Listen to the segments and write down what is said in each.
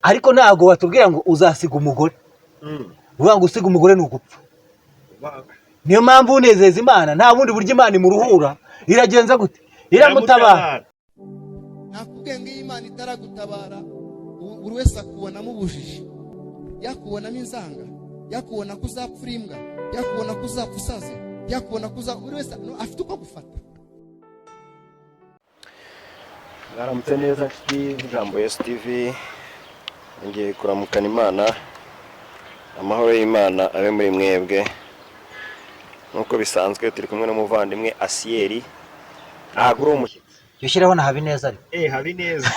Ariko ntabwo batubwira ngo uzasiga umugore. Uvuga ngo usiga umugore ni ugupfa. Niyo mpamvu unezeza Imana, nta bundi buryo Imana imuruhura, iragenza gute? Iramutabara. Nakubwiye ngo iyo Imana itaragutabara, buri wese akubonamo ubujiji, yakubonamo inzanga, yakubona ko uzapfa uri imbwa, yakubona ko uzapfa usaze, yakubona ko uza, buri wese afite uko agufata. Mwaramutse neza, nshuti z'Ijambo Yesu TV. Ngiye kuramukana Imana, amahoro y'Imana abe muri mwebwe. Nk'uko bisanzwe, turi kumwe n'umuvandimwe Asiyeri. Ntabwo uri umushyitsi. Jya ushyiraho na Habineza ariko. Habineza.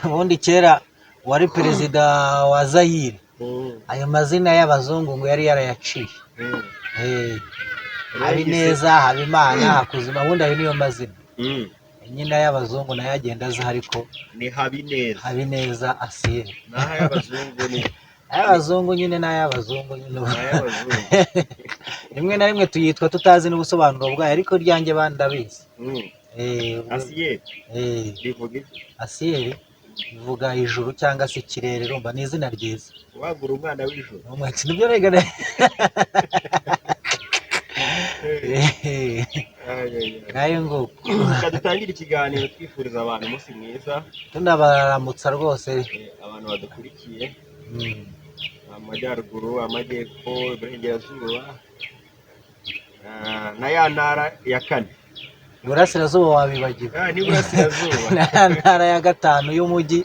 Ubundi kera wari perezida wa Zayire, ayo mazina y'abazungu ngo yari yarayaciye. Habineza, Habimana, Hakuzima, ubundi ayo niyo mazina nyine y'abazungu nayo agenda aza, ariko Ni Habineza. Habineza Asiyeri. Naho ay'abazungu ni Ay'abazungu nyine n'ay'abazungu nyine. Ay'abazungu. Rimwe na rimwe tuyitwa tutazi n'ubusobanuro bwayo, ariko iryanjye bandabizi. Asiyeri rivuga iki? Asiyeri bivuga ijuru cyangwa se ikirere. Urumva ni izina ryiza. Wagura umwana w'ijuru. Umwatsi nibyo rega. Ay, ay, ay. Ngayo nguko. Reka dutangire ikiganiro twifuriza abantu umunsi mwiza. Tunabaramutsa rwose. Abantu badukurikiye amajyaruguru, amajyepfo, iburengerazuba, na ya ntara ya kane. Iburasirazuba wabibagiwe. Ah, n'iburasirazuba. Na ya ntara ya gatanu y'umujyi,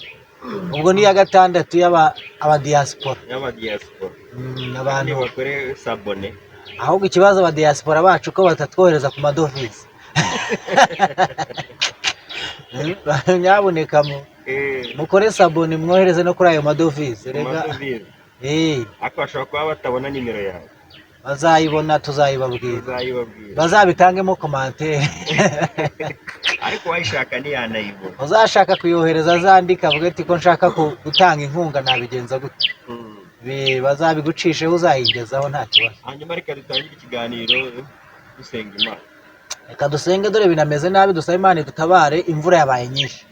ubwo ni iya gatandatu y'aba abadiyasipora. Y'abadiyasipora. Abantu abantu bakore s'abonner. Ahubwo ikibazo, abadiyasipora bacu ko batatwohereza ku madovize? Nyabuneka mu mukore s'abonner, mwohereze no kuri ayo madovize rega. Amadovize. Ariko bashobora kuba batabona nimero yawe. Bazayibona, tuzayibabwira. Uzayibabwira. Bazabitangemo commentaire. Ariko uwayishaka ntiyanayibona. Uzashaka kuyohereza azandika avuge ati ko nshaka gutanga inkunga, nabigenza gute? Bazabigucisheho, uzayigezaho, nta kibazo. Hanyuma reka dutangire ikiganiro dusenga Imana. Reka dusenge, dore binameze nabi. Dusabe Imana idutabare, imvura yabaye nyinshi.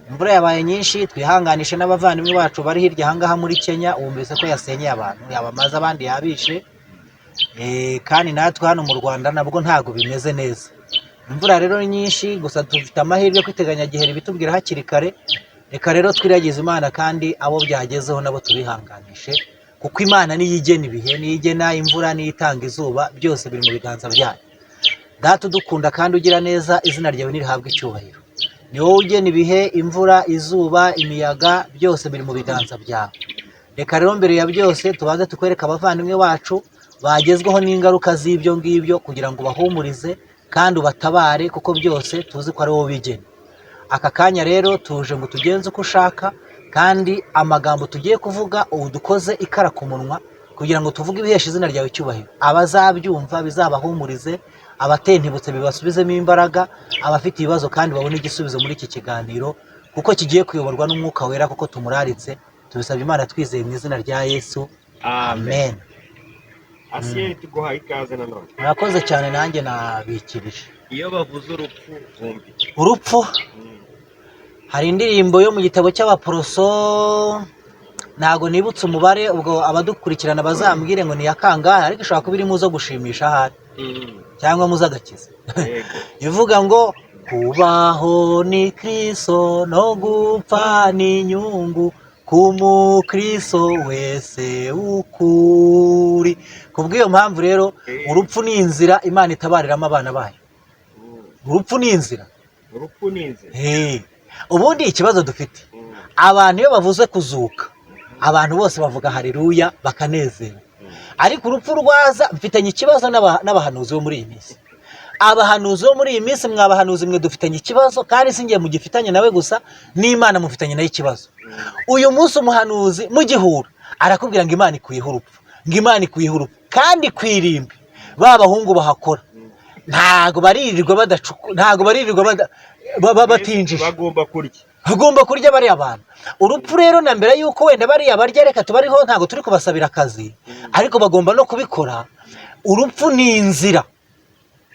Imvura yabaye nyinshi, twihanganishe n'abavandimwe bacu bari hirya ahangaha muri Kenya. Wumvise ko yasenyeye abantu, yabamaze, abandi yabishe. Kandi natwe hano mu Rwanda nabwo ntabwo bimeze neza. Imvura rero ni nyinshi, gusa dufite amahirwe ko iteganyagihe ribitubwira hakiri kare. Reka rero twiragize Imana, kandi abo byagezeho nabo tubihanganishe, kuko Imana niyo igena ibihe, niyo igena imvura, niyo itanga izuba, byose biri mu biganza byayo. Data udukunda kandi ugira neza, izina ryawe nirihabwe icyubahiro. Ni wowe ugena ibihe, imvura, izuba, imiyaga, byose biri mu biganza byawe. Reka rero mbere ya byose tubanze tukwereke abavandimwe bacu bagezweho n'ingaruka z'ibyo ngibyo, kugira ngo ubahumurize kandi ubatabare, kuko byose tuzi ko ari wowe ubigena. Aka kanya rero tuje ngo tugenze uko ushaka, kandi amagambo tugiye kuvuga ubu dukoze ikara ku munwa kugira ngo tuvuge ibihesha izina ryawe icyubahiro. Abazabyumva bizabahumurize, abatentebutse bibasubizemo imbaraga, abafite ibibazo kandi babone igisubizo muri iki kiganiro, kuko kigiye kuyoborwa n'Umwuka Wera, kuko tumuraritse. Tubisabye Imana twizeye mu izina rya Yesu, amen. Asiyeri, tuguhaye ikaze nanone. Murakoze cyane, nanjye nabikirije. Iyo bavuze urupfu wumva iki? Urupfu, hari indirimbo yo mu gitabo cy'Abaporoso, ntabwo nibutse umubare, ubwo abadukurikirana bazambwire ngo ni iya kangahe, ariko ishobora kuba iri mu zo gushimisha ahari cyangwa mu z'agakiza, ivuga ngo kubaho ni Kristo no gupfa ni inyungu ku mukristo wese w'ukuri. Ku bw'iyo mpamvu rero, urupfu ni inzira Imana itabariramo abana bayo. Urupfu ni inzira. Urupfu ni inzira. Hey. Ubundi ikibazo dufite, abantu iyo bavuze kuzuka, abantu bose bavuga haleluya bakanezerwa, ariko urupfu rwaza, mfitanye ikibazo n'abahanuzi bo muri iyi minsi. Abahanuzi bo muri iyi minsi, mwabahanuzi mwe, dufitanye ikibazo, kandi si njye mugifitanye nawe gusa, n'Imana mufitanye nayo ikibazo. Uyu munsi umuhanuzi mugihura arakubwira ngo Imana ikuyeho urupfu, ngo Imana ikuyeho urupfu, kandi ku irimbi ba bahungu bahakora ntago baririrwa badacuku, ntago baririrwa batinjije. Bagomba kurya. Bagomba kurya bariya bantu. Urupfu rero, na mbere y'uko wenda bariya barya, reka tubariho, ntabwo turi kubasabira akazi, ariko bagomba no kubikora. Urupfu ni inzira,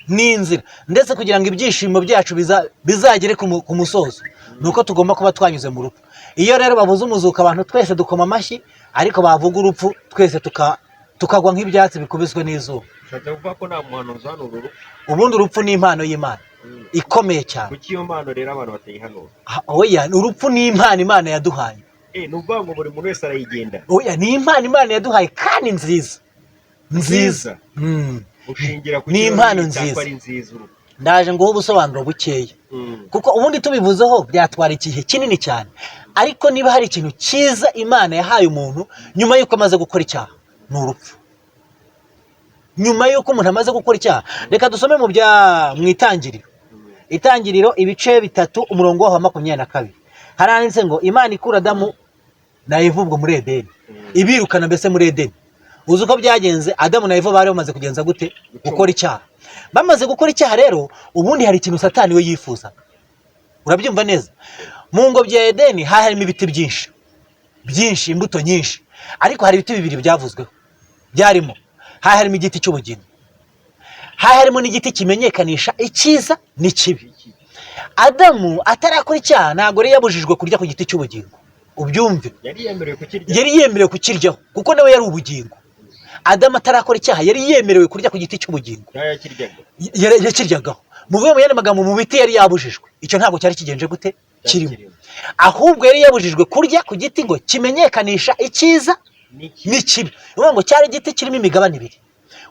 ni inzira ndetse kugira ngo ibyishimo byacu bizagere ku musozo, ni uko tugomba kuba twanyuze mu rupfu. Iyo rero bavuze umuzuko, abantu twese dukoma amashyi, ariko bavuga urupfu twese tukagwa nk'ibyatsi bikubiswe n'izuba. Ushatse kuvuga ko nta muhanuzi uhanura urupfu? Ubundi urupfu ni impano y'Imana ikomeye cyane. Kuki iyo mpano rero abantu batayihanura? Ah, oya, urupfu ni impano Imana yaduhaye. Ni ukuvuga ngo buri muntu wese arayigenda? Oya, ni impano Imana yaduhaye kandi nziza nziza. Ushingira ku Ni kibazo impano cyangwa nziza. ari nziza urupfu? Ndaje nguhe ubusobanuro bukeya, kuko ubundi tubivuzeho byatwara igihe kinini cyane. Ariko niba hari ikintu cyiza Imana yahaye umuntu nyuma y'uko amaze gukora icyaha, ni urupfu. Nyuma y'uko umuntu amaze gukora icyaha, reka dusome mu bya mu Itangiriro, Itangiriro ibice 3, umurongo waho wa 22, haranditse ngo Imana ikura Adamu na Eva ubwo muri Edeni, ibirukana mbese muri Edeni. Uzi uko byagenze? Adamu na Eva bari bamaze kugenza gute? Gukora icyaha. Bamaze gukora icyaha rero, ubundi hari ikintu Satani we yifuzaga. Urabyumva neza? Mu ngobyi ya Edeni hari harimo ibiti byinshi byinshi, imbuto nyinshi, ariko hari ibiti bibiri byavuzweho byarimo. Hari harimo igiti cy'ubugingo, hari harimo n'igiti kimenyekanisha icyiza n'ikibi. Adamu atarakora icyaha, ntabwo yari yabujijwe kurya ku giti cy'ubugingo, ubyumve. Yari yemerewe kukirya? Yari yemerewe kukiryaho kuko nawe yari ubugingo. Adamu atarakora icyaha yari yemerewe kurya ku giti cy'ubugingo. Cyangwa yakiryaga? Yakiryagaho. Muvuye mu yandi magambo, mu biti yari yabujijwe, icyo ntabwo cyari kigenje gute? Cyari Kirimo. kirimo. Ahubwo yari yabujijwe kurya ku giti ngo kimenyekanisha icyiza N'iki? n'ikibi. Ni ukuvuga ngo cyari igiti kirimo imigabane ibiri,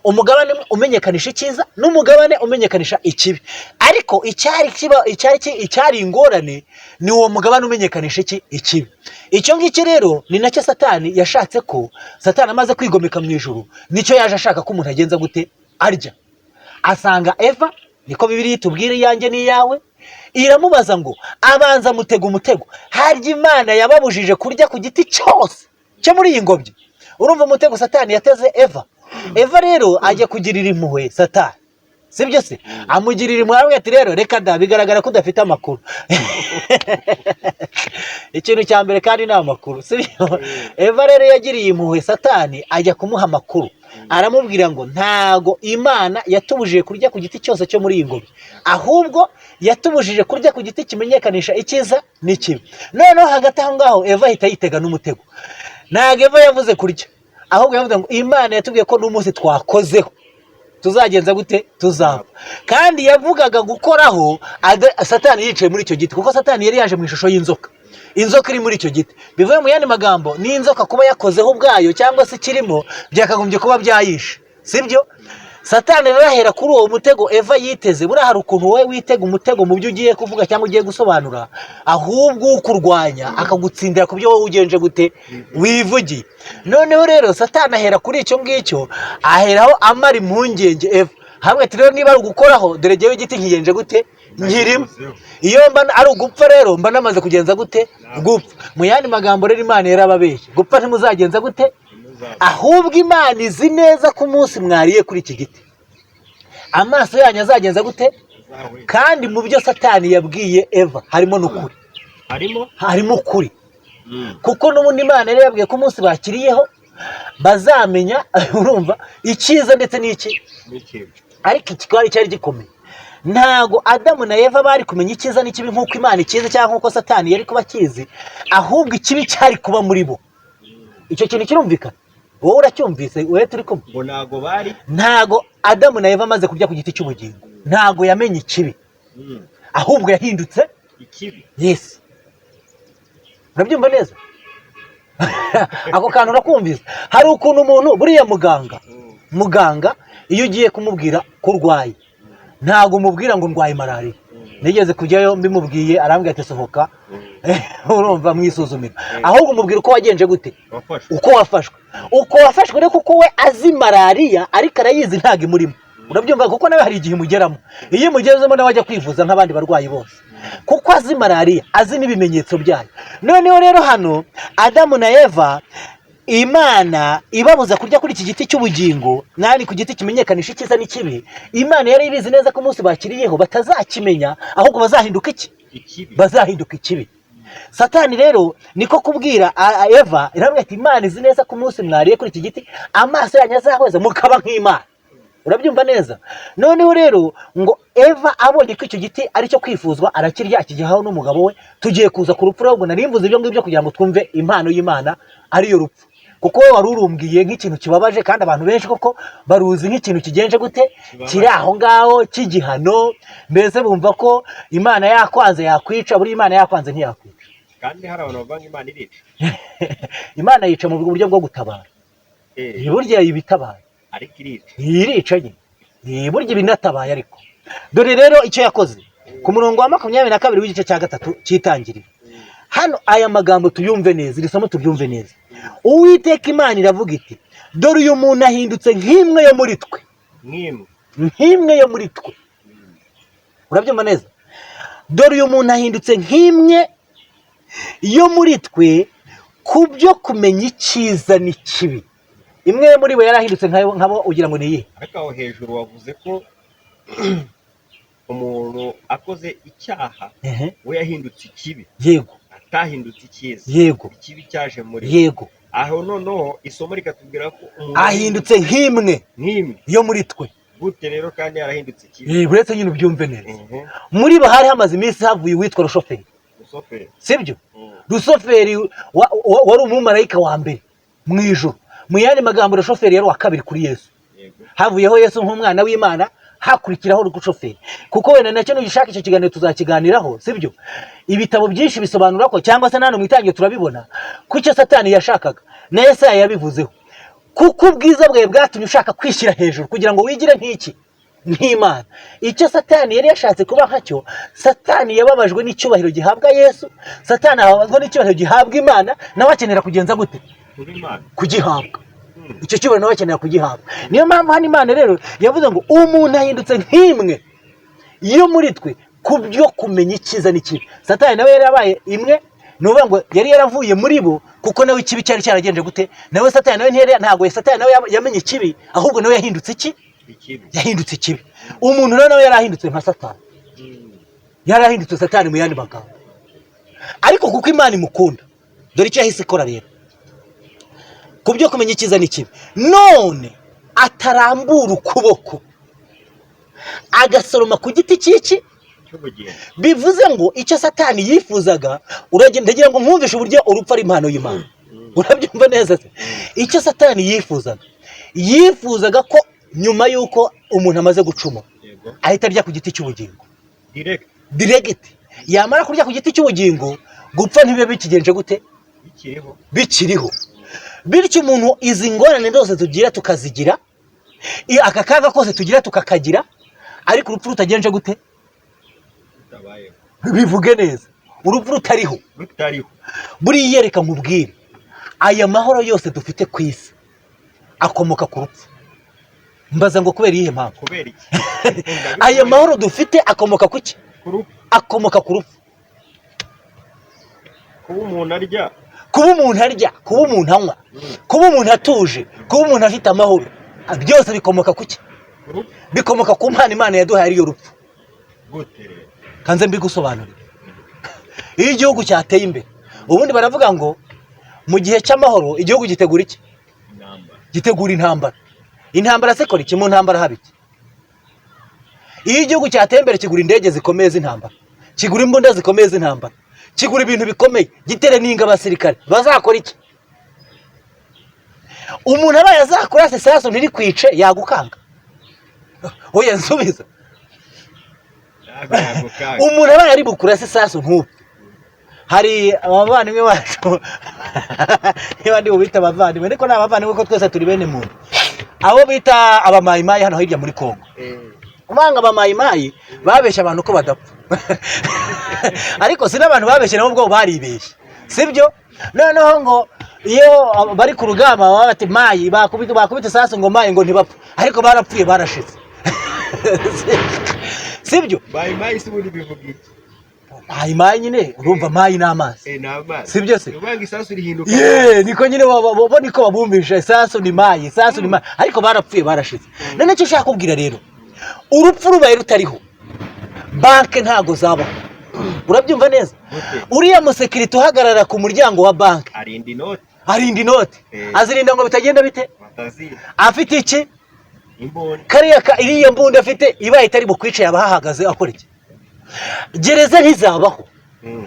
umugabane umwe umenyekanisha icyiza n'umugabane umenyekanisha ikibi. Ariko icyari kiba icyari icyari ingorane ni uwo mugabane umenyekanisha iki? Ikibi. Icyo ngicyo rero ni nacyo Satani yashatse. Ko Satani amaze kwigomeka mu ijuru, nicyo yaje ashaka ko umuntu agenza gute? Arya. Asanga Eva, niko Bibiliya itubwira, iyanjye n'iyawe, iramubaza ngo, abanza amutega umutego: "Harya Imana yababujije kurya ku giti cyose cyo muri iyi ngobyi?" Urumva umutego Satani yateze Eva? Eva rero ajya kugirira impuhwe Satani, sibyo se? Amugirira impuhwe, aramubwira ati: "Rero reka da, bigaragara ko udafite amakuru." Ikintu cya mbere kandi ni amakuru, sibyo? Eva rero yagiriye impuhwe Satani, ajya kumuha amakuru, aramubwira ngo: "Ntago Imana yatubujije kurya ku giti cyose cyo muri iyi ngobyi, ahubwo yatubujije kurya ku giti kimenyekanisha icyiza n'ikibi." Noneho hagati aho ngaho Eva ahita yitega n'umutego. Ntabwo Eva yavuze kurya, ahubwo yavuze ngo: "Imana yatubwiye ko n'umunsi twakozeho tuzagenza gute? Tuzapfa." Kandi yavugaga gukoraho Satani yicaye muri icyo giti, kuko Satani yari yaje mu ishusho y'inzoka, inzoka iri muri icyo giti. Bivuye mu yandi magambo, n'inzoka kuba yakozeho ubwayo cyangwa se ikirimo byakagombye kuba byayishe, sibyo? Satani rero ahera kuri uwo mutego Eva yiteze. Buriya hari ukuntu wowe witega umutego mu byo ugiye kuvuga cyangwa ugiye gusobanura, ahubwo ukurwanya akagutsindira ku byo wowe ugenje gute? Wivugiye. Noneho rero Satani ahera kuri icyo ngicyo, aheraho amara impungenge Eva hamwe ati: "Rero niba ari ugukoraho, dore jyewe igiti nkigenje gute? Nkirimo. Iyo mba ari ugupfa rero, mba namaze kugenza gute? Gupfa." Mu yandi magambo rero, Imana yarababeshye: "Gupfa ntimuzagenza gute? Ahubwo Imana izi neza ko umunsi mwariye kuri iki giti, amaso yanyu azagenza gute?" Kandi mu byo Satani yabwiye Eva harimo n'ukuri. Harimo? Harimo ukuri, kuko n'ubundi Imana yari yabwiye ko umunsi bakiriyeho bazamenya, urumva, icyiza ndetse n'iki? N'ikibi. Ariko iki cyari gikomeye: ntago Adamu na Eva bari kumenya icyiza n'ikibi nk'uko Imana ikizi cyangwa nk'uko Satani yari kuba akizi, ahubwo ikibi cyari kuba muri bo. Icyo kintu kirumvikana? Wowe uracyumvise, wowe turi kumwe? Ngo ntago bari Ntago Adamu na Eva amaze kurya ku giti cy'ubugingo, ntago yamenye ikibi, ahubwo yahindutse ikibi. Yes, urabyumva neza? Ako kantu urakumvise? Hari ukuntu umuntu, buriya muganga iyo ugiye kumubwira ko urwaye, ntabwo umubwira ngo ndwaye malariya. Nigeze kujyayo mbimubwiye, arambwira ati: "Sohoka." Urumva, mwisuzumira, ahubwo umubwira uko wagenje gute? Wafashwe. Uko wafashwe, uko wafashwe. Rero kuko we azi malariya, ariko arayizi, ntabwo imurimo, urabyumva? Kuko nawe hari igihe imugeramo. Iyo imugezemo nawe ajya kwivuza nk'abandi barwayi bose, kuko azi malariya, azi n'ibimenyetso byayo. Noneho rero hano Adamu na Eva, Imana ibabuza kurya kuri iki giti cy'ubugingo, nani, ku giti kimenyekanisha icyiza n'ikibi, Imana yari ibizi neza ko umunsi bakiriyeho batazakimenya, ahubwo bazahinduka iki? Ikibi. Bazahinduka ikibi. Satani rero niko kubwira Eva, iramubwira ati: "Imana izi neza ko umunsi mwariye kuri iki giti, amaso yanyu azahweza mukaba nk'Imana." Urabyumva neza? Noneho rero ngo Eva abonye ko icyo giti ari cyo kwifuzwa, arakirya, akigihaho n'umugabo we. Tugiye kuza ku rupfu rero, ngo nari mvuze ibyo ngibyo kugira ngo twumve impano y'Imana ariyo rupfu, kuko wowe wari urumbwiye nk'ikintu kibabaje, kandi abantu benshi koko baruzi nk'ikintu kigenje gute, kiri aho ngaho cy'igihano. Mbese bumva ko Imana yakwanze yakwica. Buriya Imana yakwanze ntiyakwica. Kandi hari abantu bavanga Imana irica. Imana yica mu buryo bwo gutabara. Burya ibitabaye. Ariko irica. Irica nyine. Burya ibinatabaye. Ariko dore rero icyo yakoze ku murongo wa 22 w'igice cya 3 cy'Itangiriro. Hano aya magambo tuyumve neza, iri somo turyumve neza. Uwiteka Imana iravuga iti: "Dore uyu muntu ahindutse nk'imwe yo muri twe." Nk'imwe. Nk'imwe yo muri twe. Urabyumva neza? Dore uyu muntu ahindutse nk'imwe yo muri twe ku byo kumenya icyiza n'ikibi. Imwe muri bo yarahindutse nkabo, ugira ngo ni iyihe? Ariko aho hejuru wavuze ko umuntu akoze icyaha, we yahindutse ikibi, atahindutse icyiza. Ikibi cyaje muri we. Aho noneho isomo rikatubwira ko umuntu ahindutse nk'imwe nk'imwe yo muri twe. Gute rero kandi yarahindutse ikibi? Uretse nyine ubyumve neza. Muri bo hari hamaze iminsi havuye uwitwa Rushoferi. Rusoferi. Sibyo? Rusoferi wari umumarayika wa mbere mu ijuru. Mu yandi magambo, Rushoferi yari uwa kabiri kuri Yesu. Havuyeho Yesu nk'umwana w'Imana, hakurikiraho Rushoferi. Kuko wenda nacyo nugishaka icyo kiganiro tuzakiganiraho, sibyo? Ibitabo byinshi bisobanura ko, cyangwa se nano mu Itangiriro turabibona, ko icyo Satani yashakaga na Yesaya yabivuzeho: kuko ubwiza bwawe bwatumye ushaka kwishyira hejuru kugira ngo wigire nk'iki, nk'Imana. Icyo Satani yari yashatse kuba nkacyo, Satani yababajwe n'icyubahiro gihabwa Yesu. Satani ababazwa n'icyubahiro gihabwa Imana, nawe akenera kugenza gute? Kuba Imana. Kugihabwa. Icyo cyubahiro nawe akenera kugihabwa. Niyo mpamvu hano Imana rero yavuze ngo umuntu ahindutse nk'imwe yo muri twe ku byo kumenya icyiza n'ikibi. Satani nawe yari yabaye imwe, ni ukuvuga ngo yari yaravuye muri bo, kuko nawe ikibi cyari cyaragenje gute? Nawe Satani nawe ntiyari, ntabwo Satani nawe yamenye ikibi, ahubwo nawe yahindutse iki? Ikibi. Yahindutse ikibi. Umuntu rero nawe yarahindutse nka Satani, yarahindutse Satani mu yandi magambo. Ariko kuko Imana imukunda, dore icyo yahise ikora rero ku byo kumenya icyiza n'ikibi: none atarambura ukuboko agasoroma ku giti cy'iki? Cy'ubugingo. Bivuze ngo icyo Satani yifuzaga, uragenda, ndagira ngo nkumvishe uburyo urupfu ari impano y'Imana. Urabyumva neza se? Icyo Satani yifuzaga, yifuzaga ko nyuma y'uko umuntu amaze gucuma, ahita arya ku giti cy'ubugingo. Direct. Direct. Yamara kurya ku giti cy'ubugingo, gupfa ntibibe bikigenje gute? Bikiriho. Bikiriho. Bityo umuntu, izi ngorane zose tugira tukazigira, aka kaga kose tugira tukakagira, ariko urupfu rutagenje gute? Rutabayeho. Bivuge neza, urupfu rutariho. Rutariho. Buriya reka nkubwire, aya mahoro yose dufite ku isi akomoka ku rupfu. Mbaza ngo kubera iyihe mpamvu? Kubera iki? Aya mahoro dufite akomoka ku ki? Ku rupfu. Akomoka ku rupfu. Kuba umuntu arya. Kuba umuntu arya, kuba umuntu anywa, kuba umuntu atuje, kuba umuntu afite amahoro, byose bikomoka ku ki? Ku rupfu. Bikomoka ku mpano Imana yaduhaye, ariyo rupfu. Gute rero? Kanze mbigusobanurire. Iyo igihugu cyateye imbere, ubundi baravuga ngo mu gihe cy'amahoro igihugu gitegura iki? Intambara. Gitegura intambara. Intambara se ikora iki? Mu ntambara haba iki? Iyo igihugu cyateye imbere, kigura indege zikomeye z'intambara, kigura imbunda zikomeye z'intambara, kigura ibintu bikomeye, gitraininga abasirikare bazakora iki? Umuntu abaye azakora isasu ntirikwice, yagukanga? Oya, nsubiza. Ntabwo yagukanga. Umuntu abaye ari bukurase isasu ntupfe. Hari abavandimwe bacu, niba ndi bubita abavandimwe, ariko ni abavandimwe ko twese turi bene muntu, abo bita abamayimayi hano hirya muri Kongo. Ubanga abamayimayi babeshya abantu ko badapfa, ariko si n'abantu babeshye, nabo ubwo baribeshye, sibyo? Noneho ngo iyo bari ku rugamba baba bati mayi, bakubita bakubita isasu ngo mayi, ngo ntibapfa, ariko barapfuye, barashize, sibyo? Mayi mayi se ubundi bivuga iki? Mayi mayi nyine, urumva mayi ni amazi. Ni amazi. Sibyo se? Ni ukuvuga ngo isasu rihinduka. Ye, niko nyine bo niko babumvisha, isasu ni mayi, isasu ni mayi, ariko barapfuye, barashize. None icyo ushaka kubwira rero, urupfu rubaye rutariho, banke ntago zabaho. Urabyumva neza? Gute? Uriya musekirite uhagarara ku muryango wa banki, Arinda inoti. Arinda inoti. Azirinda ngo bitagenda bite? Bataziba. Afite iki? Imbunda. Kariya iriya mbunda afite ibaye itari bukwice yaba ahahagaze akora iki? Gereza ntizabaho.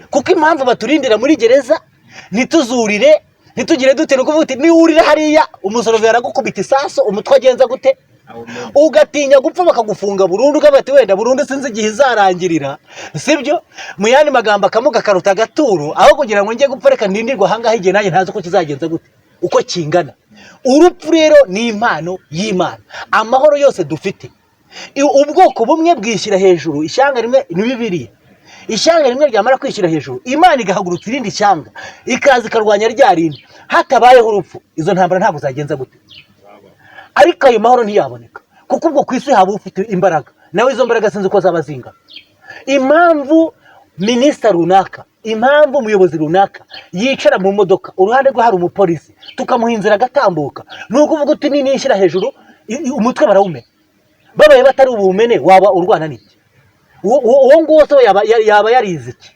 Kuko impamvu baturindira muri gereza ntituzurire, ntitugire dute, ni ukuvuga uti niwurira hariya umusorovi aragukubita isasu, umutwe agenza gute? Ugatinya gupfa bakagufunga burundu, ukavuga ati wenda burundu sinzi igihe izarangirira, sibyo? Mu yandi magambo, akamuga karuta agaturo. Aho kugira ngo njye gupfa, reka ndindirwe ahangaha igihe nanjye ntazi uko kizagenza gute, uko kingana. Urupfu rero ni impano y'Imana. Amahoro yose dufite, ubwoko bumwe bwishyira hejuru, ishyanga rimwe ni Bibiliya, ishyanga rimwe ryamara kwishyira hejuru, Imana igahagurutsa irindi shyanga, ikaza ikarwanya rya rindi. Hatabayeho urupfu, izo ntambara ntabwo zagenza gute? Ariko ayo mahoro ntiyaboneka, kuko ubwo ku isi haba ufite imbaraga, nawe izo mbaraga sinzi uko zaba zingana. Impamvu minisita runaka, impamvu umuyobozi runaka yicara mu modoka, uruhande rwe hari umupolisi, tukamuha inzira agatambuka, ni ukuvuga uti nishyira hejuru umutwe barawumena. Babaye batari ubuwumene, waba urwana n'iki? Uwo nguwo se we yaba yarize iki?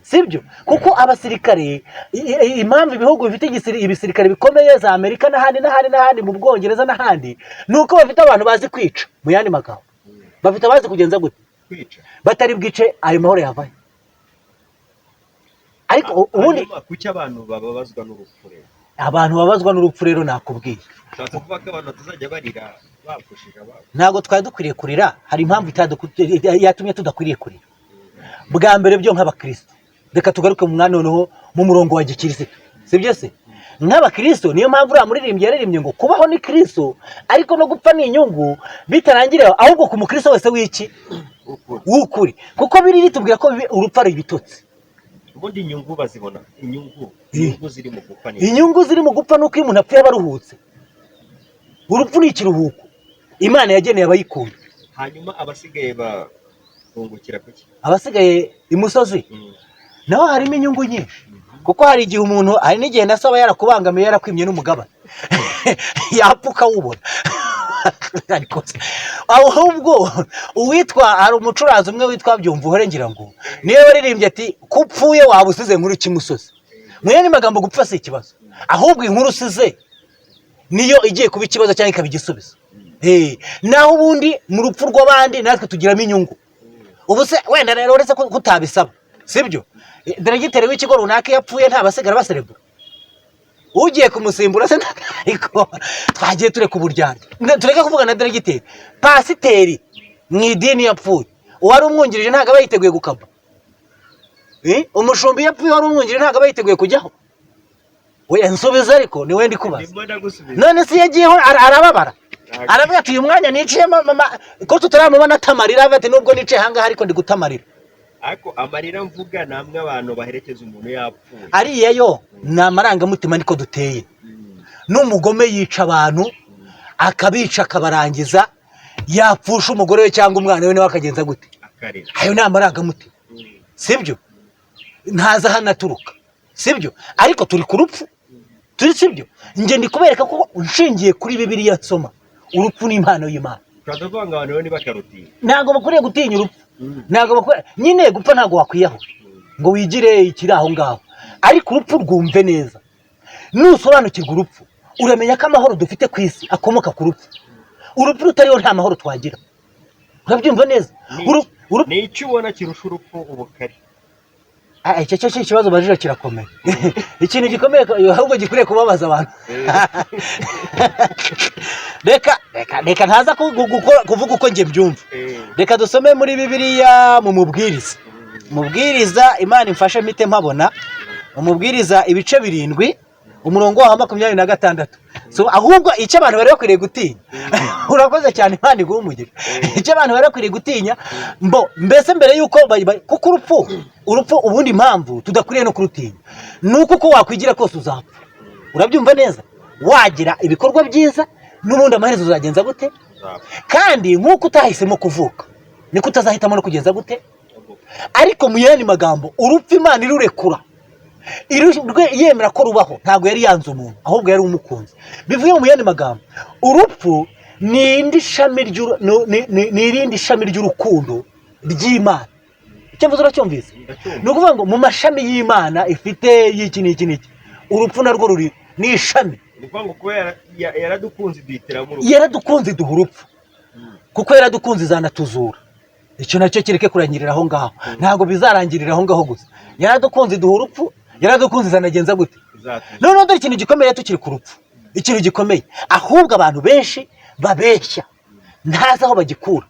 Sibyo? Kuko abasirikare, impamvu ibihugu bifite ibisirikare bikomeye, za Amerika n'ahandi n'ahandi n'ahandi, mu Bwongereza n'ahandi, ni uko bafite abantu bazi kwica. Mu yandi magambo, bafite abazi kugenza gute? Kwica. Batari bwice, ayo mahoro yavahe? Ariko ubundi Hanyuma kuki abantu bababazwa n'urupfu rero? Abantu babazwa n'urupfu rero, nakubwiye. Ushatse kuvuga ko abantu batazajya barira bapfushije ababo? Ntabwo twari dukwiriye kurira. Hari impamvu yatumye tudakwiriye kurira. Bwa mbere byo, nk'abakristo, reka tugaruke mu mwanya noneho mu murongo wa gikristo, sibyo se? Nk'abakristo, niyo mpamvu uriya muririmbyi yaririmbye ngo kubaho ni Kristo, ariko no gupfa ni inyungu. Bitarangiriye ahubwo ku mukristo wese w'iki? Ukuri. W'ukuri, kuko biri ritubwira ko urupfu ari ibitotsi. Ubundi inyungu bazibona, inyungu inyungu ziri mu gupfa ni Inyungu ziri mu gupfa ni uko iyo umuntu apfuye aba aruhutse. Urupfu ni ikiruhuko Imana yageneye abayikunda. Hanyuma abasigaye bungukira kuki? Abasigaye imusozi naho harimo inyungu nyinshi, kuko hari igihe umuntu, hari n'igihe na se aba yarakubangamiye, yarakwimye n'umugabane, yapfa ukawubona. Ariko se, ahubwo uwitwa, hari umucuranzi umwe witwa Byumvuhore, ngira ngo niyo waririmbye ati ko upfuye waba usize inkuru kimusozi. Mu yandi magambo, gupfa si ikibazo, ahubwo inkuru usize niyo igiye kuba ikibazo cyangwa ikaba igisubizo. Naho ubundi mu rupfu rw'abandi natwe tugiramo inyungu. Ubu se wenda rero, uretse ko kutabisaba, sibyo, diregiteri w'ikigo runaka iyo apfuye ntabasigara baserebura ugiye kumusimbura se? Ariko twagiye tureka uburyarya. Tureke kuvuga na diregiteri, pasiteri mu idini yapfuye, uwari umwungirije ntabwo aba yiteguye gukaba. Umushumba iyo apfuye, uwari umwungirije ntabwo aba yiteguye kujyaho. We nsubiza, ariko ni we ndi kubaza. Ndimo ndagusubiza. None se iyo agiyeho arababara, aravuga ati uyu mwanya niciyemo mama ko tutaramubona atamarira, avuga ati nubwo nicaye ahangaha ariko ndi gutamarira. Ariko amarira mvuga ni amwe abantu baherekeza umuntu yapfuye. Ariya yo ni amarangamutima, niko duteye. N'umugome yica abantu, akabica, akabarangiza, yapfusha umugore we cyangwa umwana we, nawe akagenza gute? Akarira. Ayo ni amarangamutima, sibyo? Ntazi aho aturuka, sibyo? Ariko turi ku rupfu turi, sibyo? Njye ndi kubereka ko nshingiye kuri Bibiliya nsoma, urupfu ni impano y'Imana. Ushatse kuvuga ngo abantu rero ntibakarutinya? Ntabwo bakwiriye gutinya urupfu. Ntabwo bakwiriye nyine gupfa. Ntabwo wakwiyahura ngo wigire ikiri aho ngaho, ariko urupfu rwumve neza. Nusobanukirwa urupfu, uramenya ko amahoro dufite ku isi akomoka ku rupfu. Urupfu rutariho nta mahoro twagira, urabyumva neza? Ni icyo ubona kirusha urupfu ubukari? Ah, icyo cyo ikibazo ubajije kirakomeye, ikintu gikomeye ahubwo gikwiriye kubabaza abantu. Reka ntaza kuvuga uko njye mbyumva. Reka dusome muri Bibiliya mu Mubwiriza. Mubwiriza, Imana imfashe mpite mpabona. Umubwiriza ibice 7, umurongo wa 26. So ahubwo icyo abantu bari bakwiriye gutinya, urakoze cyane, Imana iguhe umugisha, icyo abantu bari bakwiriye gutinya mbo mbese mbere yuko kuko urupfu ubundi impamvu tudakwiriye no kurutinya ni uko uko wakwigira kose uzapfa, urabyumva neza? Wagira ibikorwa byiza, n'ubundi amaherezo uzagenza gute? Kandi nk'uko utahisemo kuvuka, niko utazahitamo no kugenza gute? Ariko mu yandi magambo, urupfu Imana irurekura, yemera ko rubaho, ntabwo yari yanze umuntu, ahubwo yari umukunzi. Bivuye mu yandi magambo, urupfu ni indi shami ni irindi shami ry'urukundo ry'Imana. Icyo mvuze uracyumvise? Ndacyumva. Ni ukuvuga ngo mu mashami y'Imana ifite y'iki n'iki n'iki, urupfu narwo ruri ni ishami. Ni ukuvuga ngo kuba yaradukunze iduhitiramo urupfu. Yaradukunze iduha urupfu. Kuko yaradukunze izanatuzura. Icyo nacyo kireke kurangirira aho ngaho, ntabwo bizarangirira aho ngaho gusa. Yaradukunze iduha urupfu, yaradukunze izanagenza gute? Noneho dore ikintu gikomeye tukiri ku rupfu, ikintu gikomeye ahubwo abantu benshi babeshya ntazi aho bagikura.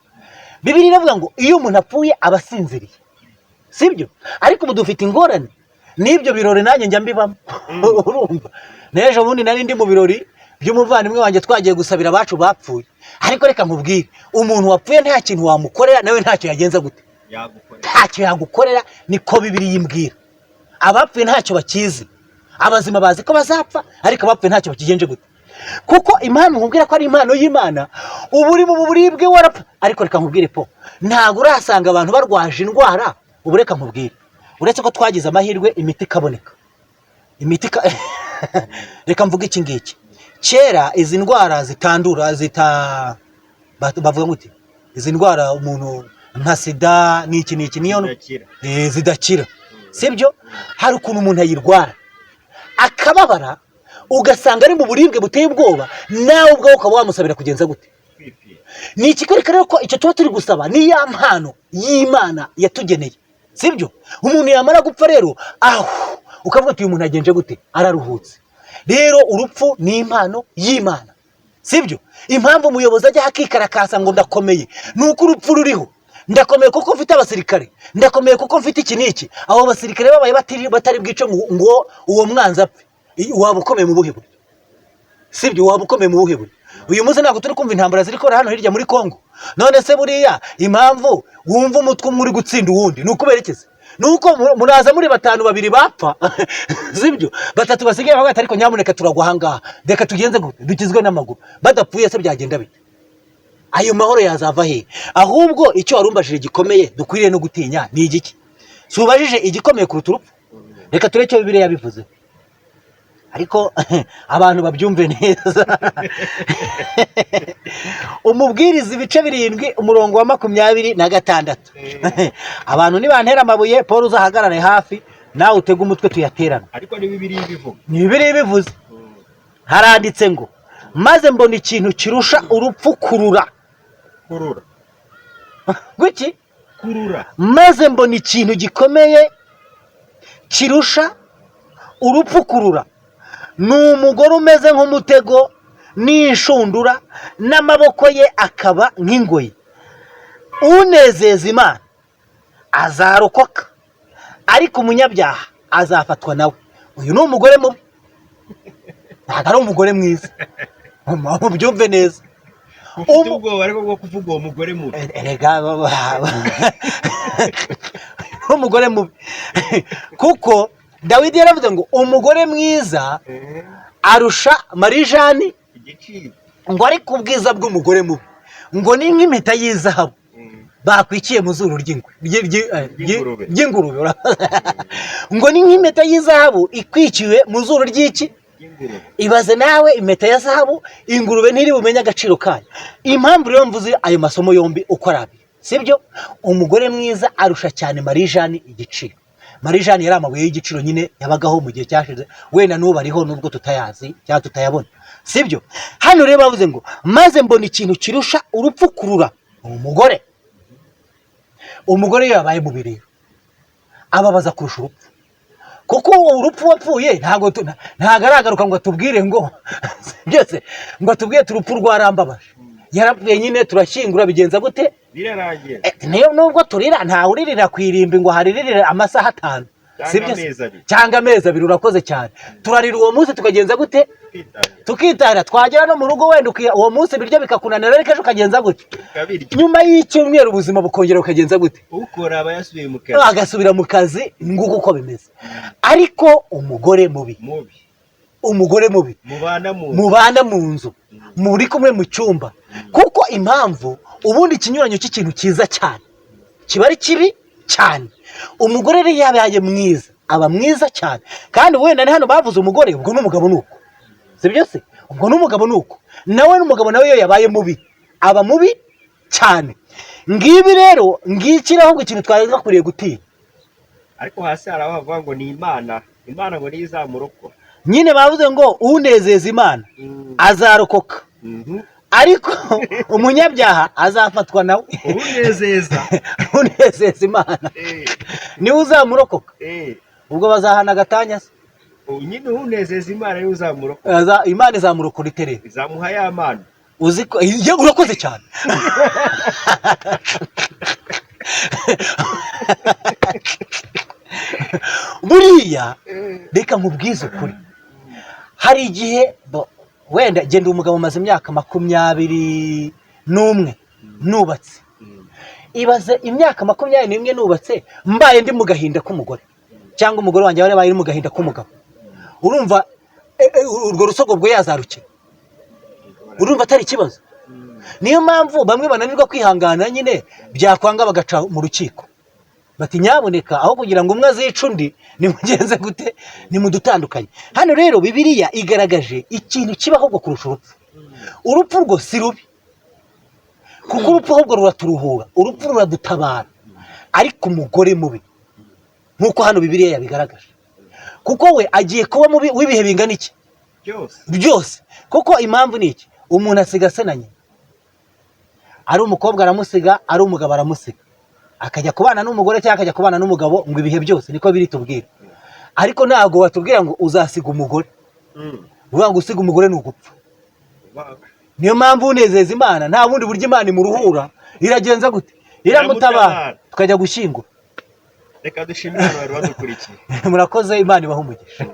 Bibiliya iravuga ngo iyo umuntu apfuye aba asinziriye, sibyo? Ariko ubu dufite ingorane n'ibyo birori, nanjye njya mbibamo. Urumva, n'ejo bundi nari ndi mu birori by'umuvandimwe wanjye, twagiye gusabira abacu bapfuye. Ariko reka nkubwire, umuntu wapfuye nta kintu wamukorera, nawe ntacyo yagenza gute? Ntacyo yagukorera, niko Bibiliya imbwira. Abapfuye ntacyo bakizi. Abazima bazi ko bazapfa, ariko abapfuye ntacyo bakigenje gute? Kuko impamvu nkubwira ko ari impano y'Imana, uba uri mu buribwe warapfa. Ariko reka nkubwire po, ntabwo urasanga abantu barwaje indwara ubu. Reka nkubwire, uretse ko twagize amahirwe imiti ikaboneka, imiti reka mvuge iki ngiki: kera izi ndwara zitandura zita bavuga gute, izi ndwara umuntu nka sida n'iki n'iki niyo zidakira, sibyo? Hari ukuntu umuntu ayirwara akababara, ugasanga ari mu buribwe buteye ubwoba, nawe ubwawe ukaba wamusabira kugenza gute? Ni ikikwereka rero ko icyo tuba turi gusaba ni ya mpano y'Imana yatugeneye, sibyo? Umuntu yamara gupfa rero, aho ukavuga ati: "Uyu muntu agenje gute? Araruhutse." Rero urupfu ni impano y'Imana, sibyo? Impamvu umuyobozi ajya akikarakasa ngo ndakomeye, ni uko urupfu ruriho. Ndakomeye kuko mfite abasirikare, ndakomeye kuko mfite iki n'iki. Abo basirikare babaye batari bwice ngo uwo mwanzi apfe, waba ukomeye mu buhe buryo? Sibyo? Waba ukomeye mu buhe buryo? Uyu munsi ntabwo turi kumva intambara ziri kubera hano hirya muri Kongo? None se buriya impamvu wumva umutwe umwe uri gutsinda uwundi ni ukubera iki se? Ni uko muraza muri batanu, babiri bapfa, sibyo? Batatu basigaye bavuga ati: "Ariko nyamuneka turagwa ahangaha, reka tugenze gute? Dukizwe n'amaguru." Badapfuye se byagenda bite? Ayo mahoro yazava he? Ahubwo icyo warumbajije gikomeye dukwiriye no gutinya ni igiki? Si ubajije igikomeye kuruta urupfu? Reka turebe icyo Bibiliya yabivuze, ariko abantu babyumve neza. Umubwiriza ibice 7, umurongo wa 26. Abantu nibantera amabuye, Paul uzahagarare hafi, nawe utege umutwe tuyaterane. Ariko ni Bibiliya ibivuga. Ni Bibiliya ibivuze. Haranditse ngo: "Maze mbona ikintu kirusha urupfu kurura." Kurura. Gwiki? Kurura. "Maze mbona ikintu gikomeye kirusha urupfu kurura, ni umugore umeze nk'umutego n'inshundura, n'amaboko ye akaba nk'ingoyi. Unezeza Imana azarokoka, ariko umunyabyaha azafatwa nawe." Uyu ni umugore mubi, ntabwo ari umugore mwiza, mubyumve neza. Ufite ubwoba ariko bwo kuvuga uwo mugore mubi. Erega umugore mubi, kuko Dawidi yaravuze ngo umugore mwiza arusha marijani igiciro, ngo ariko ubwiza bw'umugore mubi ngo ni nk'impeta y'izahabu bakwikiye mu zuru ry'ingwe Ry'ingurube. Ry'ingurube. Ngo ni nk'impeta y'izahabu ikwikiwe mu zuru ry'iki? Ry'ingurube. Ibaze nawe, impeta ya zahabu, ingurube ntiri bumenye agaciro kayo. Impamvu rero mvuze ayo masomo yombi uko ari abiri, sibyo? Umugore mwiza arusha cyane marijani igiciro. Marijani yari amabuye y'igiciro nyine yabagaho mu gihe cyashize, wenda n'ubu ariho nubwo tutayazi cyangwa tutayabona, sibyo? Hano rero bavuze ngo: "Maze mbona ikintu kirusha urupfu kurura, ni umugore." Umugore iyo yabaye mubi rero ababaza kurusha urupfu, kuko urupfu wapfuye ntabwo aragaruka ngo atubwire ngo byose, ngo atubwire urupfu rwarambabaje. Yarapfuye nyine, turashyingura, bigenza gute? Birarangira. Niyo nubwo turira, ntawe uririra ku irimbi ngo haririre amasaha 5. Cyangwa Sibyo se? amezi 2. Cyangwa amezi 2, urakoze cyane. Turarira uwo munsi, tukagenza gute? Kwitangira. Tukitahira, twagera no mu rugo wenda uwo munsi ibiryo bikakunanira, ariko ejo ukagenza gute? Ukabirya. Nyuma y'icyumweru ubuzima bukongera bukagenza gute? Ukora aba yasubiye mu kazi. Agasubira mu kazi. Nguko uko bimeze. Ariko umugore mubi, mubi, umugore mubi mubana mu mubana mu nzu, muri kumwe mu cyumba, kuko impamvu ubundi ikinyuranyo cy'ikintu cyiza cyane kiba ari kibi cyane. Umugore rero yabaye mwiza aba mwiza cyane. Kandi wenda ni hano bavuze umugore, ubwo n'umugabo ni uko, sibyo se? Ubwo n'umugabo ni uko nawe, n'umugabo nawe iyo yabaye mubi aba mubi cyane. Ngibi rero, ngiki ahubwo ikintu twari dukwiriye gutinya. Ariko hasi hari aho bavuga ngo ni Imana, Imana ngo niyo izamurokora. Nyine bavuze ngo unezeza Imana azarokoka. Ariko umunyabyaha azafatwa nawe. Unezeza. Unezeza Imana niwe uzamurokoka. Ubwo bazahana agatanya se? Nyine unezeza Imana niwe uzamurokoka. Imana izamurokora iterere. Izamuha ya mana. Uzi ko ye, urakoze cyane. Buriya reka nkubwize ukuri, hari igihe wenda genda umugabo umaze imyaka 21 nubatse, ibaze imyaka 21 nubatse mbaye ndi mu gahinda k'umugore, cyangwa umugore wanjye wari mu gahinda k'umugabo, urumva urwo rusogobwo yazarukira, urumva atari ikibazo. Niyo mpamvu bamwe bananirwa kwihangana nyine, byakwanga bagaca mu rukiko bati nyaboneka, aho kugira ngo umwe azice undi nimugenze gute, nimudutandukanye. Hano rero Bibiliya igaragaje ikintu kibaho ahubwo kurusha urupfu. Urupfu rwo si rubi, kuko urupfu ahubwo ruraturuhura, urupfu ruradutabara. Ariko umugore mubi, nk'uko hano Bibiliya yabigaragaje, kuko we agiye kuba mubi w'ibihe bingana iki? Byose. Byose. Kuko impamvu ni iki? Umuntu asiga se na nyina, ari umukobwa aramusiga, ari umugabo aramusiga, akajya kubana n'umugore cyangwa akajya kubana n'umugabo ngo ibihe byose, niko biri tubwira. Ariko ntabwo batubwira ngo uzasiga umugore, uvuga ngo usiga umugore ni ugupfa. Niyo mpamvu unezeza Imana nta bundi buryo Imana imuruhura, iragenza gute? Iramutabara, tukajya gushyingura. Reka dushimire abantu bari badukurikiye. Murakoze, Imana ibahe umugisha.